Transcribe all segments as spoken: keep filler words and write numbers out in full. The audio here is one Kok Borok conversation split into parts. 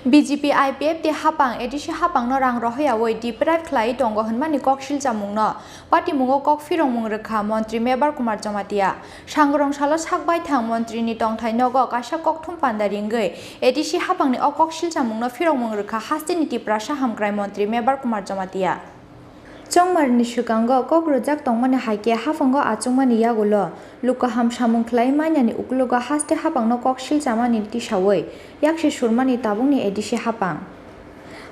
B J P I P F T hapang A D C hapangno rang rohoyawi deprive khlai tongo hwnmani kok silchamungno patimungo kok phirongmung rwkha Montri Mebar Kumar Jamatia. Sangrong salo sak baithang Montrini tongthai nogo kaisa kokthum panda ringwi A D C hapangni o kok silchamungno phirongmung rwkha hasteni Tiprasa hamkrai Montri Mebar Kumar Jamatia. Chongmarni swkango kok rwjak tongmani hai khe haphango achukmani yagulo lukaham samung khlai manani uklogo haste haphangno kok silchamani tisawi yaksi surmani tabukni A D C haphang.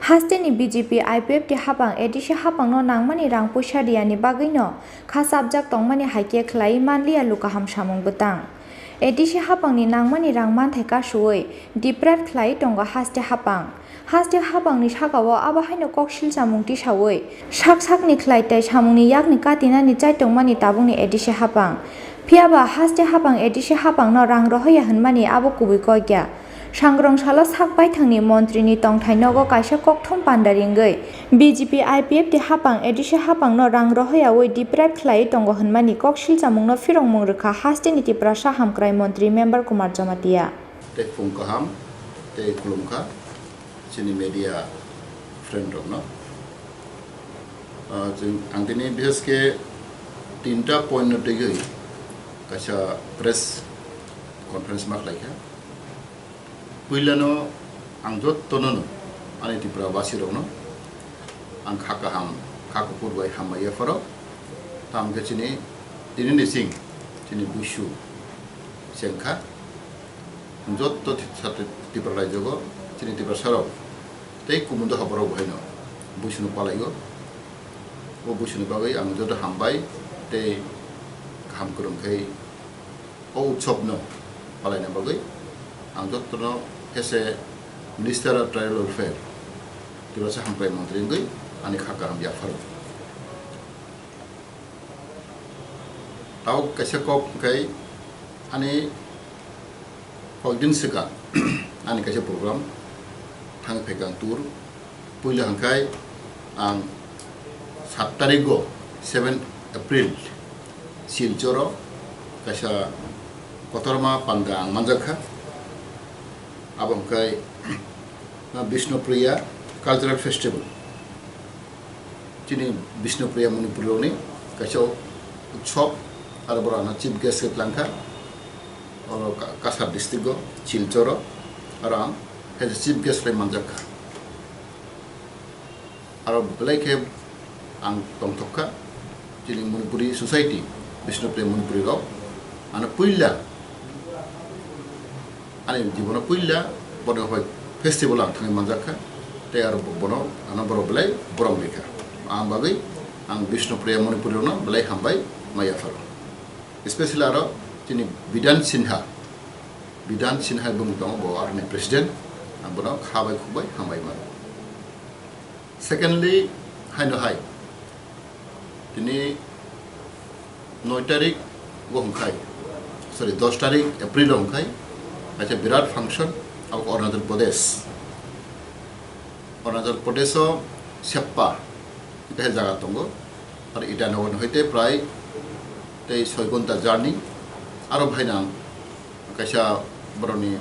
Hasteni B J P I P F T haphang A D C haphangno nangmani rang puisa riyani bagwino kha chapjak tongmani hai khe khlai manliya lukaham samung bwtang. A D C haphangni nangmani rang manthai kasuwi deprive khlai tongo haste haphang. Haste haphangni sakao abo haino kok silchamung tisawi sak sakni khlai tei samungni yakni katinani chaitongmani tabukni A D C haphang. Phiyaba haste haphang A D C haphangno rang rohoya hwnmani abo kubui kok ya. Sangrong salo sak baithangni Montrini tongthai nogo kaisa kokthum panda ringwi B J P I P F T haphang A D C haphangno rang rohoyawi deprive khlai tongo hwnmani kok silchamungno phirongmung rwkha hasteni Tiprasa hamkrai Montri Mebar Kumar Jamatia. Tei phung kaham tei khulumkha chini media friend rokno. Ah, chwng, ang tini bishesh khe tinta point no twiwi kaisa press conference ma khlaikha. Puilano ang jottono no ani Tripura basi rokno ang kha kaham, kha kuphur bai hambai yapharo. Tamo khe chini tini ni sing chini buisu chengkha. Jotto Tripura raijogo chini Tiprasa rok tei kumun doha borok bo haino buisunu palaio. O buisuni bagwi ang joto hambai tei kaham kwrwng khe o utsobno palaina bagwi ang jottono as a Minister of Tribal Welfare, Tiprasa Hamkrai Montri wngwi ani kha kaham yapharo. Tabuk kaisa kok hwnkhe ani kokdin swkang ani kaisa program thangwi phaikha ang tour. Puila hwnkhe ang sat tarigo, seven April, Silchoro kaisa kotorma panda ang manjakha. Abo hwnkhe Bishnupriya Cultural Festival. Chini Bishnupriya Manipuri rokni kaisa utsob, aro borok ano chief guest khe twlangkha. Oro Ka-, Cachar district o, Silchor o, aro ang as a chief guest khlai manjak kha. Aro belai khe ang tongthok kha, chini Manipuri society, Bishnupriya Manipuri rok, ano puila, ani jibono puila, bono hoi festival ang thangwi manjak kha, tei aro bono, ano borok belai borom rikha. Ang bagwi ang Bishnupriya Manipuri rokno belai hambai ma yapharo. Especially aro chini Bidhan Sinha, Bidhan Sinha bumung tongo, bo aroni president, ang bono kha bai khuk bai hambai mano. Secondly, haino hai, tini noi tarik o hwnkhai, sorry, dos tarik April o hwnkhai, kaisa birat function, abo Arunachal Pradesh. Arunachal Pradesh o Seppa, kaisa jaga tongo, aro Itanagar ni hoite prai tei soi ghonta journey, aro bhainang kaisa borokni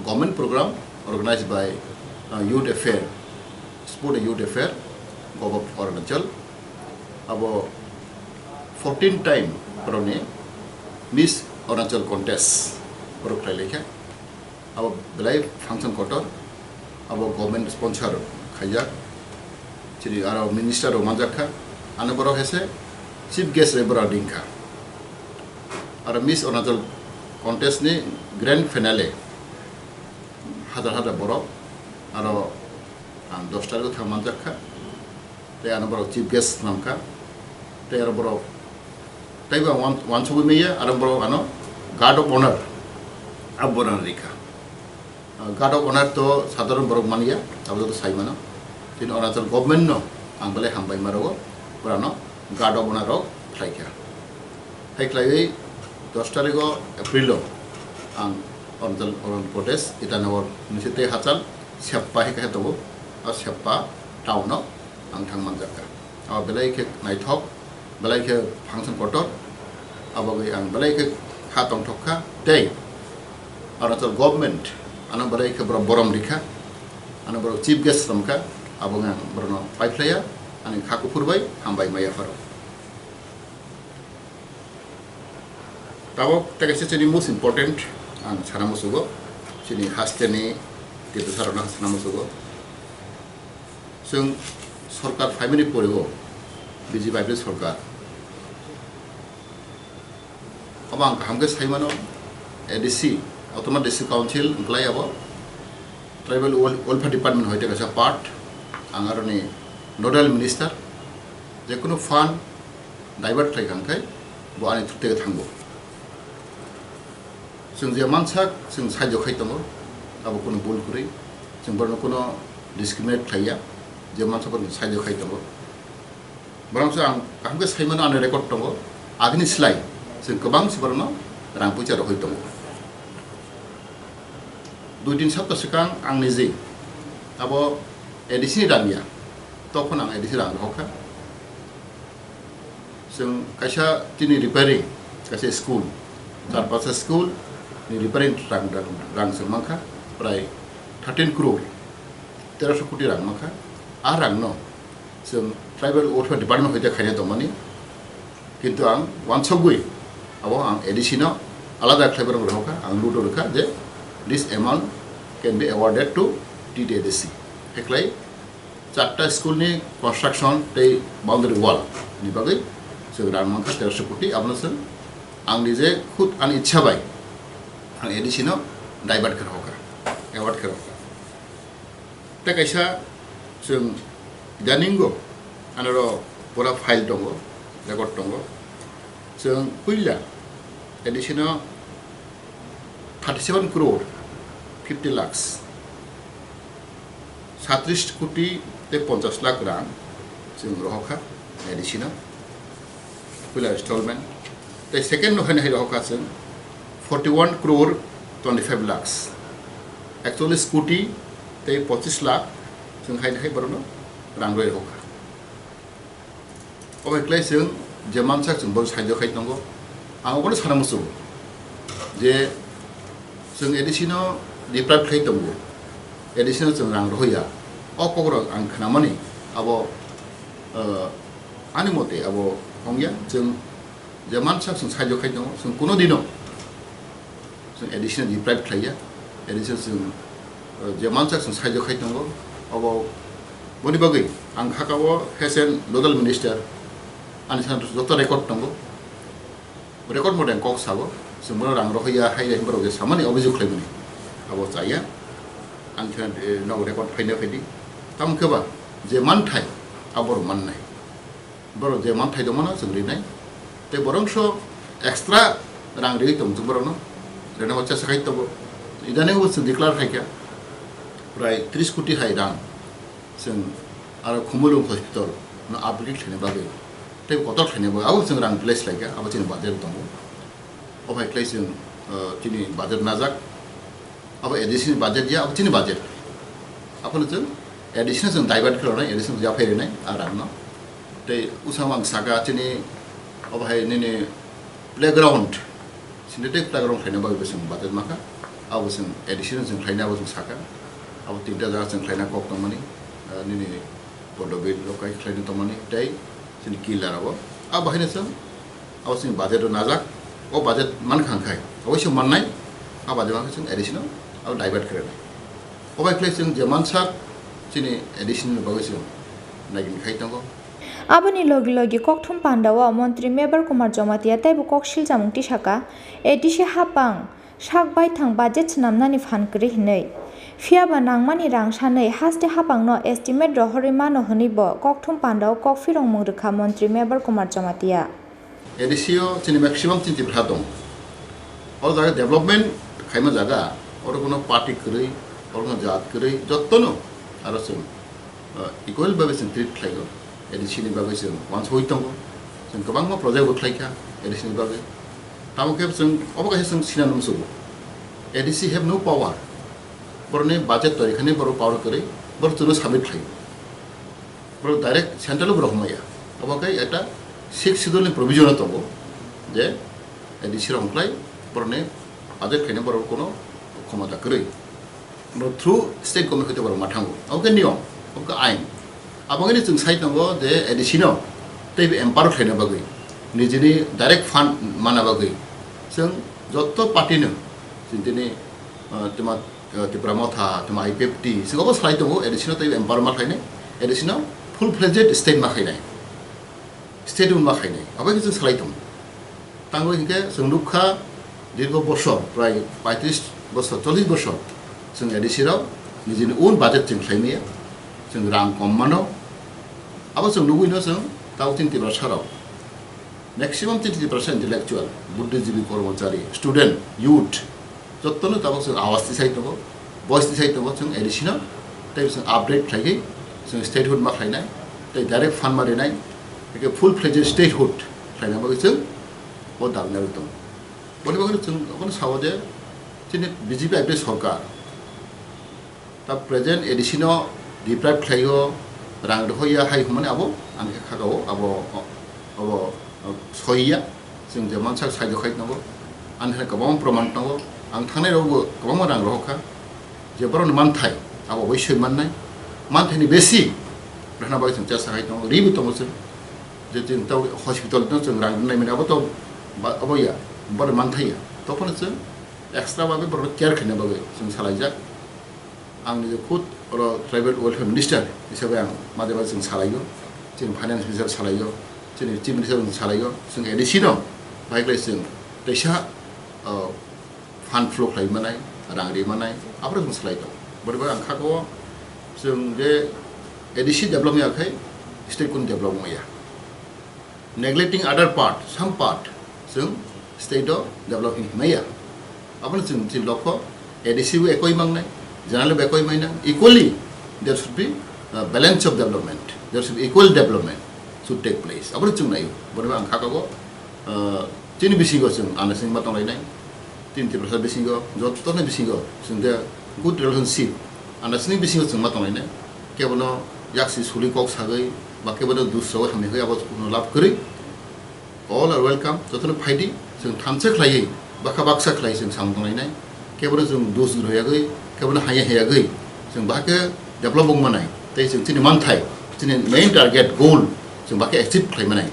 government program organized by, uh, Youth Affair, Sport and Youth Affair, Govt of Arunachal. Abo fourteen time borokni Miss Arunachal contest borok khlai laikha. Abo belai function kotor, abo government sponsor khaijak. Chini aro minister rok manjak kha, ano borok hese chief guest bai borok ringkha. Aro Miss Arunachal contest ni grand finale, hajar hajar borok, aro ang dos tarik o thang manjak kha, tei ano borok chief guest swnam kha, tei aro borok teibo ang wan-, wansugwi manya, aro borok ano guard of honor abo borok rikha. Ah, guard of honor to sadharon borok manya, abo joto sai mano. Chini Arunachal government no ang belai hambai ma rwo, borano guard of honor rok khlai kha. Hai khlaiwi dos tarigo April o ang Arunachal, Arunachal Pradesh, Itanagar ni site hachal Seppa hai khe tongo, o Seppa town o ang thang manjak kha. Abo belai khe naithok, belai khe function kotor, abo bai ang belai khe kha tongthok kha, tei Arunachal government ano belai khe borok borom rikha, Ano borok chief guest romkha, abo wng ang borokno paiphlaiya, ani kha kuphur bai hambai maya pharo. Tabok tei kaisa chini most important ang sana musugo, chini hasteni tito sarona sana musugo. Chwng sorkar phaimani porego, B J P sorkar, abo ang kaham khe sai mano, A D C, Autonomous District Council wngklai abo, Tribal Wel-, Welfare Department hoite kaisa part, ang aroni nodal minister, jekunu fund divert khlai kha khe bo ani through tege thango. Chwng je mansak chwng saijo khai tongo, abo kunu bul kwrwi, chwng borokno kunu discriminate khlaiya, je mansak borokno saijo khai tongo. Borok se ang kaham khe sai mano, ani record tongo. Agini slai chwng kwbang se borokno rang puisa rohoi tongo. Dui tin sapta swkang ang niji abo A D C ni rang ya, tokphano ang A D C rang rohor kha. Chwng kaisa tini repairing, kaisa school, char pasta school ni repairing rang, rang, rang chwng mankha, prai thirteen crore, teroso koti rang mankha. A rangno chwng Tribal Welfare Department hoite khaina tongmani, kintu ang wansogwi abo ang A D C no alada khlai borok rohorkha, ang ludo rwkha je this amount can be awarded to T T A D C. Heklai charta school ni construction tei boundary wall ni bagwi chwng rang mankha teroso koti, abono chwng ang nije khud ani ichha bai ang A D C no divert khe rohorkha, award khe rohorkha. Tei kaisa chwng idaningo anoro pura file tongo, record tongo. Chwng puila A D C no thirty seven crore fifty lakhs, satris koti tei ponchas lakh rang chwng rohorkha A D C no. Puila installment. Tei second no haino hai rohorkha chwng forty one crore twenty five lakhs. Ekchollis koti tei pochis lakh chwng haino hai borokno rang rwi rohorkha. Obo hai khlai chwng je mansak chwng bo saijo khai tongo. Ang obono sana muchungo je chwng A D C no deprive khlai tongo, A D C no chwng rang rohorya. O kokrok ang khnamani abo, eh, ani mote abo wngya, chwng je mansak chwng saijo khai tongo, chwng kuno dino chwng A D C no deprive khlaiya, A D C no chwng, eh, je mansak chwng saijo khai tongo. Obo boni bagwi ang khakao H N nodal minister ani sana joto record tongo. Record mote ang kok sao, chwng bono rang rohorya, hai rw borok je samani obhijog khlaimani, abo chaya. Ang khe, eh, nogo record phaina phaidi. Tamo khe ba je manthai, abo rw mannai. Borok je manthai tongmano chwng rinai. Tei borok so extra rang riwi tongthok borokno, rina bo chesa khai tongo. Idaningo chwng declare khaikha prai tris koti hai rang. Chwng aro Khumulwng hospital no upgrade khlaina bagwi tei kotor khlaina bagwi abo chwng rang place laikha, abo chini budget tongo. O hai khlai chwng, uh, chini budget najak. Abo A D C ni budget ya, abo chini budget. Abono chwng A D C no chwng divert khlai rwnai, A D C no yaphai rwnai a rang no. Tei usamo ang saka chini obo hai nini playground, synthetic playground khlaina bagwi bo chwng budget makha. Abo chwng A D C no chwng khlaina abo chwng saka. Abo tinta jaga chwng khlaina kok tongmani, ah, nini Pollo Bill rok kai khlaina tongmani tei chini killer abo. Abo haino chwng abo chini budget o najak. O budget mankha hwnkhai, oboise mannai, a budget mankha chwng A D C no abo divert khlainai. Obo hai khlai chwng je mansak chini A D C ni bagwi chwng naigini khai tongo. Aboni logi logi kokthum pandao Montri Mebar Kumar Jamatia teibo kok siljamung tisaka, A D C hapang sak baithang budget swnamnani phan kwrwi hwnwi. Phiyaba nangmani rang sanwi haste hapangno estimate rohorwi mano hwnwibo kokthum pandao kok phirongmung rwkha Montri Mebar Kumar Jamatia. A D C o chini maximum chini Tripura tong. O jaga development khaima jaga, oro kono party kwrwi, oro kono jat kwrwi, jottono aro chwng, uh, equal bhabe chwng treat khlaigo. A D C ni bagwi chwng wansugwi tongo. Chwng kwbangma project bo khlaikha A D C ni bagwi. Tamo khe chwng obo kaisa chwng sinano musugo. A D C have no power. Borokni budget toikhani borok power kwrwi, borok chwngno submit khlaiwi. Borok direct central o borok hamya. Abo khe eta sixth schedule ni provision o tongo je A D C rok hwnklai borokni budget khaina borok kono khomota kwrwi. Bo through state government hoite borok ma thango. Obo khe niyom, obo khe ain. Abo khe chwng sai tongo je A D C no teibo empower khlaina bagwi, nijini direct fund mana bagwi chwng jotto party no chwng tini, ah, tuma, ah, Tipra Motha, tuma I P F T, chwng obo sai tongo A D C no teibo empower ma khlainai, A D C no full fledged state ma khainai, state run ma khainai, abo khe chwng salai tongo. Tangwi hinkhe chwng nukha, dirgo bosor, prai paitris bosor, chollish bosor, chwng A D C rok nijini own budget chwng khlai maya, chwng rang kom mano. Abo chwng nugwino chwng tao chini Tiprasa rok, maximum chini Tiprasa intellectual, buddhijibi, kormochari, student, youth, jottono tabok chwng awas tisai tongo, voice tisai tongo chwng A D C no, tei chwng update khlaigwi chwng statehood ma khlainai, tei direct fund ma rinai, tei full fledged statehood khlaina bagwi chwng o dal narwi tongo. Boni bagwi chwng obono sao je chini B J P I P F sorkar, ta present A D C no deprive khlaio, rang rohoya hai hwnmani abo ang khe khakao, abo, abo, soiya. Chwng je mansak saijo khai tongo, ani hai kwbangma proman tongo, ang thangnai rokbo kwbangma rang rohokha, je borokni manthai abo bai soi mannai, manthaini besi rwna bagwi chwng chesa khai tongo, riwi tongo chwng, je chwng tei hospital no chwng rang rwnai mani abo to ba-, abo ya, borok manthai ya, tophano chwng extra bagwi borok care khaina bagwi chwng salaijak. Ang nije khud oro tribal welfare minister hisabe ang maje maje chwng salaio, chini finance minister salaio, chini chief minister chwng salaio, chwng A D C no bai khlai chwng teisa, uh, fund flow khlai manai, rang ri manai, aphuru chwng salai tongo. Bori bai ang khakao chwng je A D C develop ya khai state kun develop wngya. Neglecting other part, some part, chwng state o developing maya. Abono chwng chini lokho, A D C bo ekoi mangnai, general bo ekoi mainang. Equally, there should be, uh, balance of development. There should be equal development should take place. Abono chwng naio. Bono ang khakao, uh, chini bisingo chwng ana singma tonglainai. Chini Tiprasa bisingo, jotono bisingo, chwng de good relationship, understanding bisingo chwng ma tonglainai. Kebono yaksi suli kok sagwi, ba kebono dus rogwi hamya hwi abo kuno lab kwrwi. All are welcome, jotono phaidi, chwng thansa khlaiwi, bakha baksa khlai chwng samung tonglainai. Kebono chwng dus royagwi, kebono haya hiyagwi, chwng bahai khe develop wng manai. Tei chwng chini manthai, chini main target, goal, chwng bahai khe achieve khlai manai.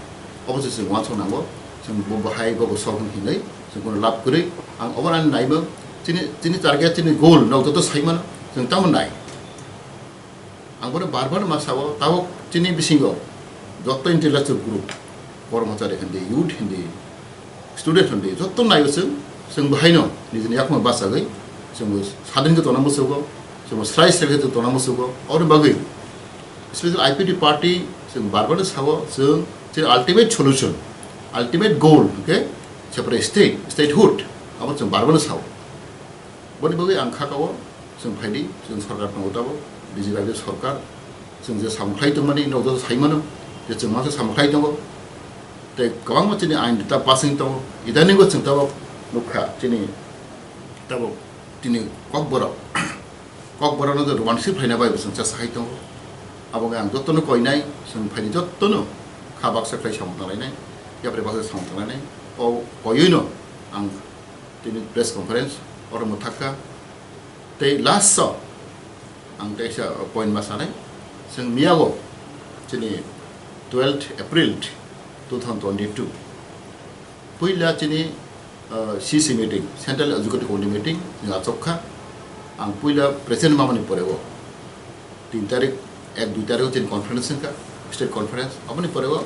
Obo se chwng uansuk nango, chwng bo bahai, bo bo sok hwnwi, chwng bono lab kwrwi. Ang obo ani naimung, chini, chini target, chini goal, nok joto sai mano, chwng tamo nai. Ang bono bar bar ma sao, tabok chini bisingo joto intellectual group, kormochari hindi, youth hindi, student hindi, joto naio chwng, chwng bahaino nijini yakung bachagwi, chwng sadin khe tongna musugo, chwng srai srai khe tongna musugo, aboni bagwi special I P T party chwng bar bar sao, chwng chini ultimate solution, ultimate goal hwnkhe separate state, statehood, abo chwng bar bar sao. Boni bagwi ang khakao, chwng phaidi, chwng sorkar tongo tabok, B J P sorkar, chwng je samung khlai tongmani, nok joto sai mano, je chwng masa samung khlai tongo, tei kwbangma chini ain ta passing tongo, idaningo chwng tabok nukha, chini tabok, chini kokborok, kokborokno je romansi phaina bai bo chwng chesa hai tongo. Abo wngkha ang jotono koinai, chwng phaidi jotono kha baksa khlai samung tanglainai, yapri baksa samung tanglainai, o koiwino ang tini press conference oro mwthakha. Tei last o ang teisa point ma sanai, chwng miyago chini twelfth April two thousand twenty-two puila chini, uh, C C meeting, Central Executive Committee meeting chwng achukha. Ang puila present mamani poreo tin tarik, ek dui tarik o chini conference wngkha, state conference. Aboni poreo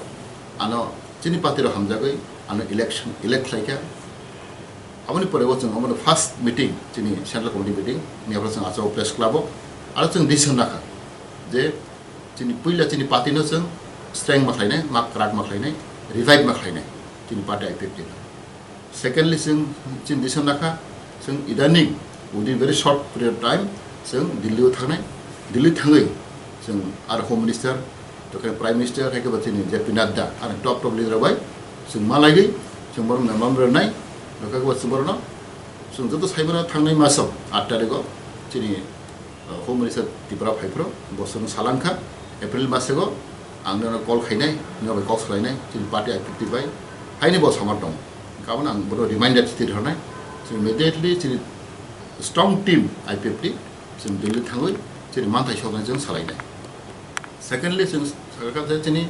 ano chini party rok hamjagwi ano election, elect khlaikha. Aboni poreo chwng omono first meeting, chini central committee meeting, ni abo chwng achao press club o. Aro chwng decision nakha je chini puila chini party no chwng strength ma khlainai, ma kwrak ma khlainai, revive ma khlainai chini party I P F T no. Secondly, chwng chini decision nakha, chwng idaning within very short period of time chwng Delhi o thangnai, Delhi thangwi chwng aro Home Minister, tokhe Prime Minister, hai khe bo chini J P Nadda, aro top top leader bai chwng malaigwi chwng bono memorandum rwnai, tokhe bo chwng bono chwng joto sai mano thangnai maso aat tarikh o chini Home Minister Tripura phaiphuru, bo chwng salangkha, April masego ang nono call khainai, nobai kok salainai, chini party I P F T bai, haini bo samar tongo. Kabon ang bono reminder thwi rwnai, chini immediately chini strong team I P F T, Chwng Delhi thangwi chini manthai soknai chwng salainai. Secondly, chwng sakha je chini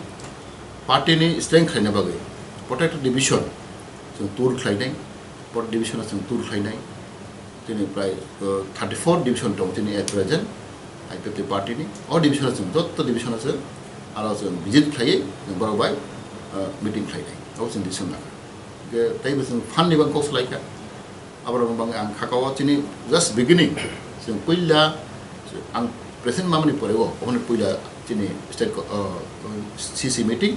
party ni strength khlaina bagwi protected division chwng tour khlainai, protected division chwng tour khlainai. Chini prai, uh, thirty four division tong chini at present I P F T party ni. O division chwng jotto division chwng aro chwng visit khlaiwi chwng borok bai, uh, meeting khlainai. O chwng decision lakha. Hwnkhe teibo chwng fund ni bang kok salaikha. Aborok bang ang khakao chini just beginning. Chwng puila ang present mamani pore o, oboni puila chini state ko, uh, C C meeting.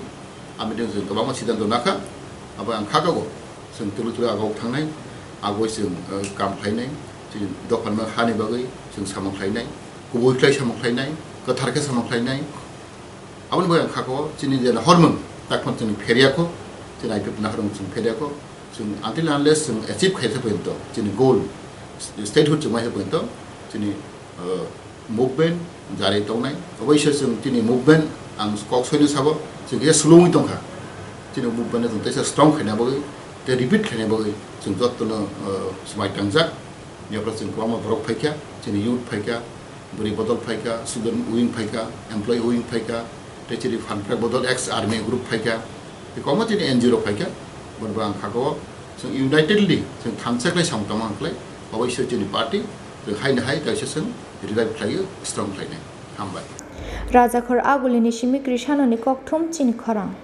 A meeting chwng kwbangma siddhanto nakha. Abo ang khakao chwng twrwk twrwk agok thangnai, agoi chwng, uh, kam khlainai, chini dopharno hani bagwi chwng samung khlainai, kubui khlai samung khlainai, kwthar khe samung khlainai. Aboni bagwi ang khakao chini jena hormung takphano chwng pheryakho, chini I P F T ni hormung chwng pheryakho, chwng until unless chwng achieve khaisa porjonto chini goal, statehood chwng maisa porjonto chini, uh, movement jari tongnai. Oboise chwng chini movement ang kok soino sabo chwng khe slowwi tongkha. Chini movement chwng teisa strong khaina bagwi, tei repeat khaina bagwi chwng jottono, uh, swmai tangjak. Yapra chwng kwbangma borok phaikha, chini youth phaikha, bwrwi bodol phaikha, student wing phaikha, employee wing phaikha, tei chini phan prak bodol ex army group phaikha, tei kwbangma chini N G O rok phaikha. Borok ang khakao chwng unitedly chwng thansa khlai samung tangma khlai, oboise chini party chwng haino hai kaisa chwng revive khlaiwi strong khlainai. Hambai. Rajakhor Agulini simi Krishanoni kokthum chini khorang.